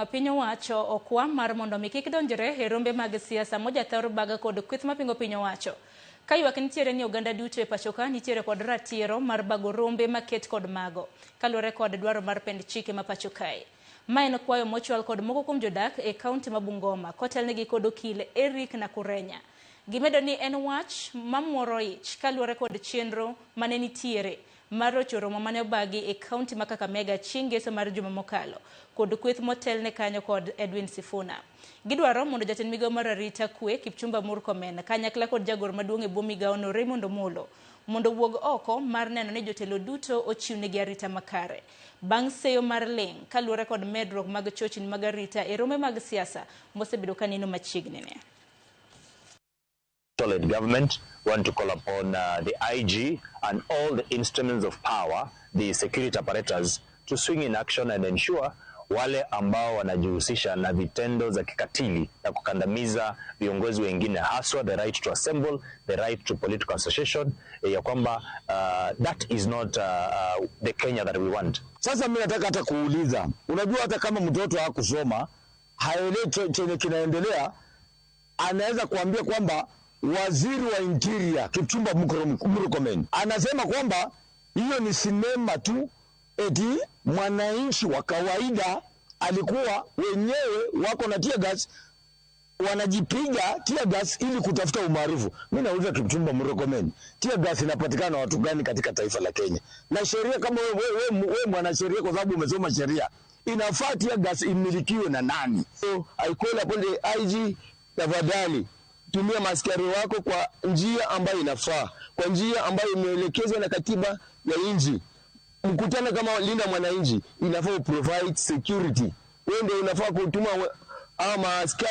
Maduong' piny owacho okwa mar mondo mi kik donjre e rombe mag siasa mojathor baga kod kweth mapingo piny owacho. Ka ywak nitiere ni oganda duto e pachoka nitiere kod ratiro mar bago rombe maket kod mago, kaluwore kod dwaro mar pend chike ma pacho kae. Ma en kwayo mochwal kod moko kuom jodak e kaunti ma Bungoma kotelnegi kod okil Eric Nakurenya. Gimedo ni en wach mamuoro ich kaluwore kod chenro mane nitiere mar rocho romo mane obagi e kaunti ma Kakamega chieng' ngeso mar juma mokalo kod kweth motelne kanyo kod Edwin Sifuna. Gidwaro mondo jatend migao mar arita kwe Kipchumba Murkomen kanyakla kod jagoro maduong' e bwo migaono Raymond Omolo mondo owuog oko mar neno ni jotelo duto ochiwnegi arita makare bang' seyo mar ling' kaluwore kod medruok mag chochni mag arita e rombe mag siasa mosebedo ka neno machiegni ni. Led government want to call upon the IG and all the instruments of power, the security apparatus, to swing in action and ensure wale ambao wanajihusisha na vitendo za kikatili na kukandamiza viongozi wengine, haswa the right to assemble, the right to political association, ya kwamba that is not the Kenya that we want. Sasa mimi nataka hata kuuliza, unajua hata kama mtoto hakusoma haelewi chenye kinaendelea, anaweza kuambia kwamba waziri wa interior Kipchumba Murkomen anasema kwamba hiyo ni sinema tu, eti mwananchi wa kawaida alikuwa wenyewe wako na tear gas, wanajipiga tear gas ili kutafuta umaarufu. Mimi nauliza Kipchumba Murkomen, tear gas inapatikana watu gani katika taifa la Kenya? Na sheria kama wewe mwanasheria, kwa sababu umesoma sheria, inafaa tear gas imilikiwe na nani? So I call upon the IG, tafadhali tumia maaskari wako kwa njia ambayo inafaa, kwa njia ambayo imeelekezwa na katiba ya nchi. Mkutano kama Linda Mwananchi inafaa provide security. Wewe ndio unafaa kutuma ama askari.